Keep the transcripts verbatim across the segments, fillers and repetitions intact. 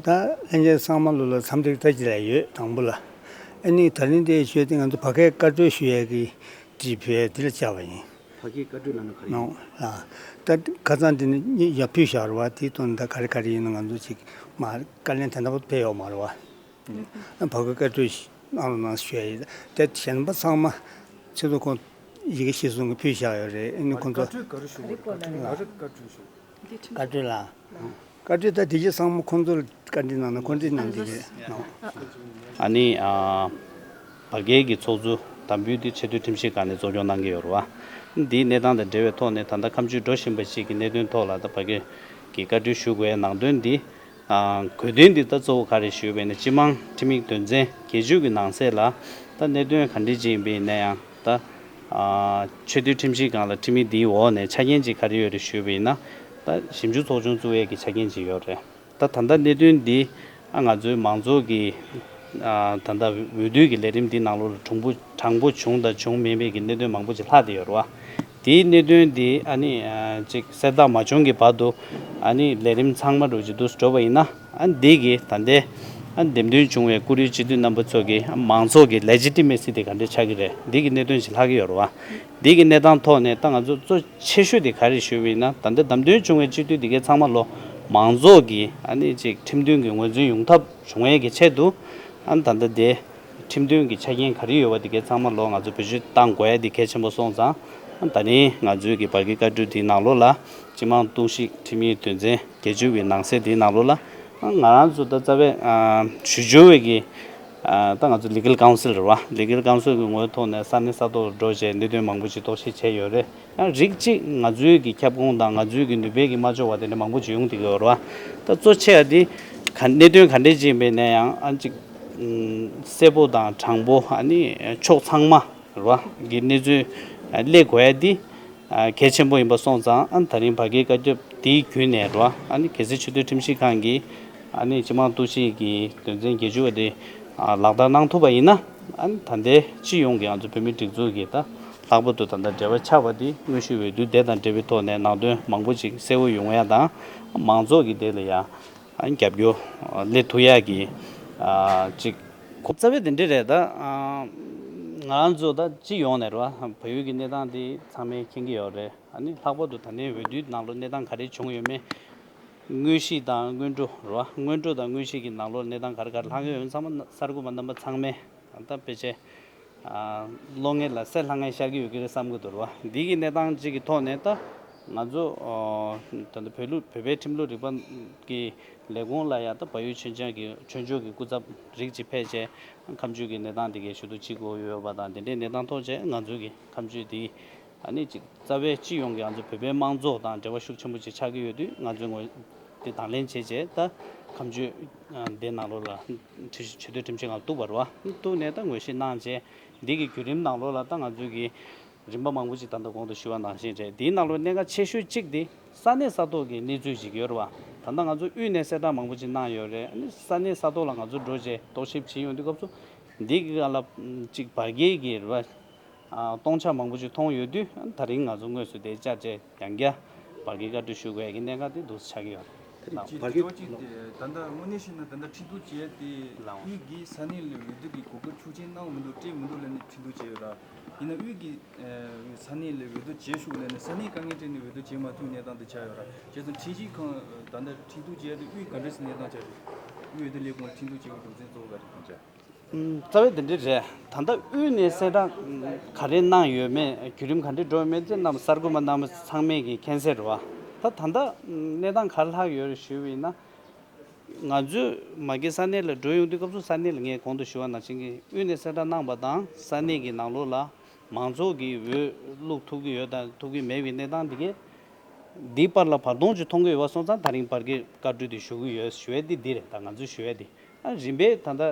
ད་ལྷན་རྒྱས་ཚང་མ་ལོ་ལ་འཚམས་འདྲི་ལྟ་ཅི་ལ་ཡོད་དང་པོ་ལ། ཨ་ནི་ད་རིང་དེ་ཞུས་ཏེ་ང་ཚོ་ཕ་གིར་བཀའ་གྲོས་ཞུ་ཡས་ཀྱི་དྲི་བའི་དེ་ལ་བཅར་བ་ཡིན། ཕ་གིའི་བཀའ་གྲོས་ལབ་ན་ག་རེ་ཡིན་ནོ། ལ། ད་ཁ་སང་དེ་ནི་ཡར་ཕུལ་བཞག་རེད་བ། དེའི་དོན་ད་ག་རེ་ག་རེ་ཡིན་ན་ང་ཚོ་ཅིག་མ་བཀའ་ལན་དེ་འདྲ་པོ་ཕེབས་ཡོད་མ་རེད་བ། ཕ་གིར་བཀའ་གྲོས་གནང་རོགས་གནང་ཞུ་ཡ་ཡིན། དེ་གཞན་པ་ཚང་མ་ཆེད་དུ་ཁོང་ཡི་གེ་ཤེས་སོང་གི་ཕུལ་བཞག་ཡོད་རེད། ཨ་ནི་ཁོང་ཚོ་བཀའ་གྲོས་ག་རེ་ཞུ་དགོས། བཀའ་གྲོས་ལ། བཀའ་གྲོས་ལ། བཀའ་གྲོས་ད་དེ་རྗེས་ཚང་མ་ཁོང་ཚོར་བཀའ་འདྲི་གནང་ན་ཁོང་ཚོས་གནང་བསྡད་ཀྱི་རེད། ཨ་ནི་ཨ། བར་བརྒལ་གྱི་ཚོགས་གཙོ་དམ་འབུལ་དེ་ཆེས་མཐོའི་ཁྲིམས་ཞིབ་ཁང་ནས་གཙོ་སྐྱོང་གནང་གི་ཡོད་རེད་བ། འདིའི་གནས་སྟངས་དང་འབྲེལ་བའི་ཐོག་ནས་ད་ལྟ་ཁ་མཆུ་འགྲོ་བཞིན་པ་ཞིག་གི་གནད་དོན་ཐོག་ལ་ད་བར་བརྒལ་གྱི་བཀའ་འདྲི་ཞུ་དགོས་ནང་དོན་འདི། ཨ། གོ་དོན་འདི་ད་གཙོ་བོ་ག་རེ་ཞུས་པས་ན་སྤྱི་དམངས་ཁྲིམས་ཡིག་དོན་ཚན་བརྒྱད་ཅུ་གི་ནང་གསེས་ལ་ད་གནད་དོན་ག་འདྲ་ཅིག་ཡིན་པ་ཡིན་ན་ཡང་ད། ཨ། ཆེས་མཐོའི་ཁྲིམས་ཞིབ་ཁང་ལ་ཁྲིམས་ཡིག་འདིའི་འོག་ནས་ཆ་རྐྱེན་ཅིག་ག་རེ་ཡོད་རེད་ཞུས་པ་ཡིན་ན། ད་ཞིབ་འཇུག་ཚོགས་ཆུང་བཙུགས་ཡས་ཀྱི་ཆ་རྐྱེན་ཅིག་ཡོད་རེད། ད་ད་ལྟ་གནད་དོན་འདི་ཨ་ང་ཚོའི་མང་ཚོགས་ཀྱི་ཨ་ད་ལྟ་འོས་བསྡུ་གི་ལས་རིམ་འདི་ནང་ལོགས་ལ་གྲུང་པོ་དྲང་པོ་བྱུང་དང་བྱུང་མེད་མེད་ཀྱི་གནད་དོན་མང་པོ་ཅིག་ལྷག་བསྡད་ཡོད་རེད་བ། དེའི་གནད་དོན་འདི་ཨ་ནི་ཨ་ཅིག་གསལ་བསྒྲགས་མ་བྱུང་གི་བར་དུ་ཨ་ནི་ལས་རིམ་ཚང་མ་འགྲོ་ཅིག་འདུག་འགྲོ་བ་ཡིན་ན། ཨ་འདི་གི་ད་ལྟའི་ཨ་འདེམས་ཐོན་བྱུང་བའི་བཀུར་འོས་སྤྱི་འཐུས་རྣམ་པ་ཚོ་གི་ཨ་མང་ཚོགས་ཀྱི་ལེ་ཇི་ཊི་མེ་སི་དེ་ག་འདྲ་ཆགས་ཀྱི་རེད། འདི་གི་གནད་དོན་ཞིག་ལྷག་གི་ཡོད་རེད་བ། འདི་གི་གནས་སྟངས་ཐོག་ནས་ད་ང་ཚོ་གཙོ་ཆེ་ཤོས་དེ་ག་རེ་ཞུས་པ་ཡིན་ན། ད་ལྟ་བདམས་ཐོན་བྱུང་བའི་སྤྱི་འཐུས་དེ་གའི་ཚང་མ་ལོ་མང་ཚོགས་ཀྱི་ཨ་ནི་ཅིག་ཁྲིམས་མཐུན་གྱི་ངོས་འཛིན་ཡོང་ཐབས་བྱུང་ཡས་ཀྱི་ཆེད་དུ་ཨ་ད་ལྟ་དེ་ཁྲིམས་མཐུན་གྱི་ཆ་རྐྱེན་ག་རེ་ཡོད་པ་དེ་གའི་ཚང་མ་ལོ་ང་ཚོ་བེད་སྤྱོད་བཏང་དགོས་ཡས་དེ་གལ་ཆེན་པོ་སོང་ཙང་། ཨ་ད་རིང་ང་ཚོའི་གི་བར་བརྒལ་བཀའ་འཁྲོལ་དེའི་ནང་ལོགས་ལ་སྤྱི་དམངས་གཏོང་ཞིབ་ཁྲིམས་ཡིག་དོན་ཚན་བརྒྱད་ཅུ་གི་ནང་གསེས་དེའི་ནང་ལོགས་ལ། ང་རང་ཚོ་ད་རྩ་བའི་ཨ་ཞུ་སྦྱོར་བའི་གི་ཨ་ད་ང་ཚོ་ལི་གལ་ཀའུན་སིལ་རེད་བ། ལི་གལ་ཀའུན་སིལ་གི་ངོས་ཐོག་ནས་ས་གནས་ས་ཐོག་ལ་འགྲོ་བྱས་གནད་དོན་མང་པོ་ཞིག་རྟོག་ཞིབ་བྱས་ཡོད་རེད། ཡང་རིགས་གཅིག་ང་ཚོའི་གི་ཁྱབ་ཁོངས་དང་ང་ཚོའི་གི་ནུས་པའི་གི་མ་ལྕོགས་པ་དེ་འདྲ་མང་པོ་ཞིག་ཡོང་བསྡད་ཀྱི་ཡོད་རེད་བ། ད་གཙོ་ཆེ་བ་དེ་ག་གནད་དོན་ག་འདྲས་ཅིག་ཡིན་པའི་ནས་ཡང་ཨ་ཅིག་གསལ་པོ་དང་དྲང་པོ་ཨ་ནི་ཕྱོགས་ཚང་མ་རེད་བ་གི་གནས་ཚུལ་སླེབས་དགོས་ཡ་དེ་གལ་ཆེན་པོ་ཡིན་པ་སོང་ཙང་། ཨ་ད་རིང་བར་བརྒལ་བཀའ་ཁྱབ་དེའི་བརྒྱུད་ནས་རེད་བ། ཨ་ནི་གལ་སྲིད་ཆེས་མཐོའི་ཁྲིམས་ཞིབ་ཁང་གིས་ཨ་ནི་སྤྱི་དམངས་གཏོང་ཞིབ་ཀྱི་དོན་ཚན་བརྒྱད་ཅུ་བ་དེ་ལག་བསྟར་གནང་ཐུབ་པ་ཡིན་ན། ཨ་ནི་ད་ལྟའི་སྤྱི་ཡོངས་ཀྱི་ང་ཚོ་བོད་མིའི་སྒྲིག་འཛུགས་ཀྱི་ད་ལྷག་པར་དུ་ད་ལྟ་འབྲེལ་བ་ཆགས་པ་དེ་དངོས་ཤུགས་འོས་བསྡུ་དེ་དང་འབྲེལ་བའི་ཐོག་ནས་ནང་དོན་མང་པོ་ཅིག་གསལ་བོ་ཡོང་ཡ་དང་། མང་ཚོགས་ཀྱི་དེ་ལ་ཡ་ཨ་ནི་རྒྱབ་སྐྱོར་སླེབས་ཐུབ་ཡ་གི་ཨ་ཅིག་ཁོ་རྩ་བའི་དེ་འདྲ་རེད། ད་ང་རང་ཚོ་ད་སྤྱི་ཡོངས་ནས་རེད་བ། བལ་ཡུལ་གྱི་གནས་སྟངས་དེ་ཚང་མས་མཁྱེན་གྱི་ཡོད་རེད། ཨ་ནི་ལྷག་པར་དུ་ད་ལྟའི་འོས་བསྡུའི་ནང་ལོགས་གནས་སྟངས་ག་རེ་བྱུང་ཡོད་མེད། དངོས་གཞི་དང་སྔོན་འགྲོ་རེད་བ། སྔོན་འགྲོ་དང་དངོས་གཞི་གི་ནང་ལོགས་གནས་སྟངས་ག་རེ་ག་རེ་ལྷག་ཡོད་ཡོད་ཚང་མ་གསར་འགོད་པ་རྣམ་པ་ཚང་མས་ད་ཕལ་ཆེར་ཨ་གློག་བརྙན་ལ་གསལ་ལྷང་ངེར་ཤར་གྱི་ཡོད་ཀྱི་རེད་བསམ་གྱི་འདུག་རེད་བ། འདི་གི་གནས་སྟངས་གཅིག་གི་ཐོག་ནས་ད་ང་ཚོ་ཨོ་ད་ལྟ་བོད་ལུགས་བོད་པའི་ཁྲིམས་ལུགས་རིག་པ་གི་ལས་ཁུངས་ལ་ཡང་ད་བལ་ཡུལ་ཆོས་ལྗོངས་ཀྱི་ཆོས་ལྗོངས་ཀྱི་སྐུ་ཚབ་རིགས་གཅིག་ཕེབས་བྱས་ཁ་མཆུ་གི་གནས་སྟངས་དེ་གའི་ཞུ་གཏུག་བྱེད་དགོས་ཡོད་པ་དང་། དེ་འདྲའི་གནས་སྟངས་ཐོག་བྱས་ང་ཚོ་གི་ཁ་མཆུ་དེ་ཨ་ནི་ཅིག་རྩ་བའི་སྤྱི་ཡོངས་ཀྱི་ང་ཚོ་བོད་པའི་དམངས་གཙོ་དང་འབྲེལ་བ་ཤུགས་ཆེན་པོ་ཅིག་ཆགས་ཀྱི་ཡོད་དུས། ང་ཚོས་ངོས་དེ་དང་ལེན་བྱས་བྱས་ད་ཁ་མཆུ་དེ་ནང་ལོགས་ལ་ཁྲི་ཆེས་མཐོའི་ཁྲིམས་ཞིབ་ཁང་གཏུགས་པ་རེད་བ། གཏུགས་ནས་ད་ངོས་བཞེས་གནང་བྱས། འདི་གི་བརྒྱུད་རིམ་ནང་ལོགས་ལ་ད་ང་ཚོས་ཀྱི་རིམ་པ་མང་པོ་ཅིག་ད་ལྟ་གོང་དུ་ཞུས་པ་ནང་བཞིན་རེད། དེའི་ནང་ལོགས་གནད་འགག་ཆེ་ཤོས་གཅིག་དེ་ས་གནས་ས་ཐོག་གི་གནས་ཚུལ་ཅིག་ཡོད་རེད་བ། ད་ལྟ་ང་ཚོ་དབུས་ནས་གསལ་བསྒྲགས་མང་པོ་ཅིག་གནང་ཡོད་རེད། ཨ་ནི་ས་གནས་ས་ཐོག་ལ་ང་ཚོ་འགྲོ་བྱས་རྟོག་ཞིབ་བྱེད་ཡོང་དུས་སྐབས་སུ་འདི་གི་སྒང་ལ་ཅིག་བར་བརྒལ་གྱི་རེད་བ། ཨ་སྟོང་ཆ་མང་པོ་ཅིག་མཐོང་ཡོད་དུས། ཨ་ད་རིང་ང་ཚོ་དངོས་སུ་དེ་བཅར་བྱས་ཡང་བསྐྱར་བར་བརྒལ་བཀའ་འཁྲོལ་ཞུ་དགོས་ཀྱི་གནད་འགག་དེ་འདུག་སེ་ཆགས་ཀྱི་ཡོད་རེད། ད་བར་བརྒལ་ཅིག་ད་ལྟ་དངོས་གནས་བཤད་ན་ད་ལྟ་ཁྲིམས་གཏུག་བྱས་ཏེ་དབུས་ཀྱི་ས་གནས་ལ་འོས་བསྡུ་གི་གོ་སྐབས་ཤུགས་ཆེན་གནང་མི་འདུག་སྤྲད་མི་འདུག་ལབ་ནས་ཁྲིམས་གཏུག་བྱས་ཡོད་ར། ཡིན་ན་དབུས་ཀྱི་ས་གནས་ལ་འོས་བསྡུ་བྱེད་ཤོག་ལབ་ནས་ས་གནས་དཀའ་ངལ་འཕྲད་ནས་འོས་བསྡུ་བྱེད་མ་ཐུབ་གནས་སྟངས་དེ་ཆགས་ཡོད་ར། བྱས་ཙང་ཁྲིམས་ཞིབ་ཁང་ད་ལྟ་ཁྲིམས་གཏུག་བྱས་ཏེ་དབུས་ག་འདྲ་སེ་གནས་སྟངས་ཆགས་འདུག་དབུས་འོས་བསྡུ་ལས་ཁུངས་ལ་ཁྲིམས་གཏུག་བྱས་པའི་རྒྱུ་མཚན་གཙོ་བོ་ག་རེ་རེད། རྩ་བའི་དེ་འདྲ་རེད། ད་ལྟ་དབུས་ནས་གསལ་བསྒྲགས་ག་རེ་གནང་ཡོད་མེད། བརྒྱུད་རིམ་ག་འདྲ་འགྲོ་ཡོད་མེད་དེ་རྣམ་གསར་འགོད་པ་རྣམ་པ་ཚང་མས་ཀྱི་མཁྱེན་གསལ་རེད་བ། ད་ད་ལྟ་གནས་སྟངས་ག་རེ་ལྷག་ཡོད་རེད་ཞུས་པ་ཡིན་ན། ང་ཚོས་མ་གི་ས་གནས་ལ་འགྲོ་ཡོང་དུས་སྐབས་སུ་ས་གནས་ལ་ངས་གོང་དུ་ཞུ་བ་ནང་བཞིན་གྱི་དབུས་ནས་གསལ་བསྒྲགས་གནང་པ་དང་ས་གནས་ཀྱི་ནང་ལོགས་ལ་མང་ཚོགས་ཀྱིས་འོས་བླུག་ཐུབ་ཀྱི་ཡོད་དང་ཐུབ་ཀྱི་མེད་པའི་གནས་སྟངས་འདི་གས་འདིའི་བར་ལ་བར་སྟོང་ཅིག་མཐོང་གི་ཡོད་པ་སོང་ཙང་། ད་རིང་བར་བརྒལ་བཀའ་འཁྲོལ་འདི་ཞུ་གི་ཡོད་ཞུ་ཡས་འདི་འདི་རེད། ད་ང་ཚོས་ཞུ་ཡས་འདི། ཨ་རིམ་པས་ད་ལྟ་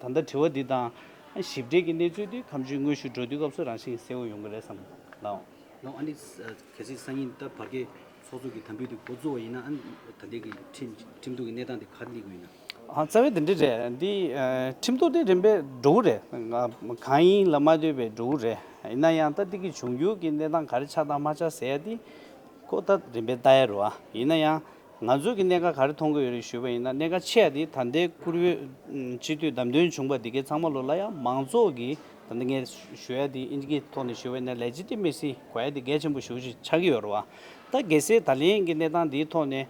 ད་ལྟ་དྲི་བ་འདི་དང་ཞིབ་ཕྲའི་གི་གནས་ཚུལ་འདི་ཁ་མཆུའི་དངོས་ཤུགས་འགྲོ་དུས་སྐབས་སུ་རང་བཞིན་གསལ་བོ་ཡོང་གི་རེད་བསམ་གི་འདུག་ལགས། ལགས། ཨ་ནི་གལ་སྲིད་སང་ཉིན་ད་བར་བརྒལ་ཚོགས་གཙོ་གི་དམ་འབུལ་དེ་འགོ་བཙུགས་པ་ཡིན་ན། ཨ་ནི་ད་ལྟའི་གི་ཁྲིམས་ཁྲིམས་གཏུག་གི་གནས་སྟངས་དེ་ག་རེ་སླེབས་ཀྱི་ཡོད་ན། ཨ་རྩ་བའི་དེ་འདྲ་རེད། འདི་ཨ་ཁྲིམས་གཏུག་དེ་རིམ་པས་འགྲོ་གི་རེད། ང་གང་ཡིན་ལབ་མ་འདོད་པའི་འགྲོ་གི་རེད། ཡིན་ན་ཡང་ད་འདི་གི་འབྱུང་འགྱུར་གྱི་གནས་སྟངས་ག་རེ་ཆགས་དང་མ་ཆགས་ཟེར་ཡ་དེ་ཁོ་ད་རིམ་པས་ལྟ་ཡ་རེད་བ། ཡིན་ན་ཡང་། ང་ཚོ་གི་གནད་འགག་ག་རེ་མཐོང་གི་ཡོད་རེད་ཞུས་པ་ཡིན་ན། གནད་འགག་ཆེ་བ་དེ་ད་ལྟའི་བཀུར་འོས་སྤྱི་འཐུས་བདམས་ཐོན་བྱུང་པ་འདི་གའི་ཚང་མ་ལོ་ལ་ཡང་མང་ཚོགས་ཀྱི་ད་ལྟ་ངས་ཞུ་ཡ་དེ་ཨིན་ཇི་སྐད་ཐོག་ནས་ཞུས་པ་ཡིན་ན་ལེ་ཇི་ཊི་མེ་སི་གོ་ཡ་དེ་གལ་ཆེན་པོ་ཞེ་པོ་ཅིག་ཆགས་ཀྱི་ཡོད་རེད་བ། ད་གལ་སྲིད་ད་ལན་གྱི་གནས་སྟངས་འདིའི་ཐོག་ནས་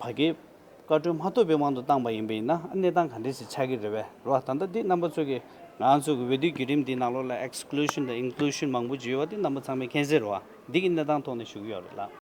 ཕ་གིའི་བཀའ་འཁྲོལ་མ་ཐོབ་པའི་དབང་དུ་བཏང་པ་ཡིན་པ་ཡིན་ན་གནས་སྟངས་ག་འདྲ་ཞིག་ཆགས་ཀྱི་རེད་བས་རེད་བ། ད་ལྟ་འདི་རྣམ་པ་ཚོ་གི་ང་ཚོ་གི་འོས་བསྡུའི་བརྒྱུད་རིམ་འདིའི་ནང་ལོགས་ལ་ཨེག་སི་ཀུ་ལུ་ཤན་དང་ཨིན་ཀུ་ལུ་ཤན་མང་པོ་བརྗོད་ཡོད་པ་འདི་རྣམ་པ་ཚང་མས་མཁྱེན་གསལ་རེད་བ། འདི་གི་གནས་སྟངས་ཐོག་ནས་ཞུ་གི་ཡོད་རེད་ལགས།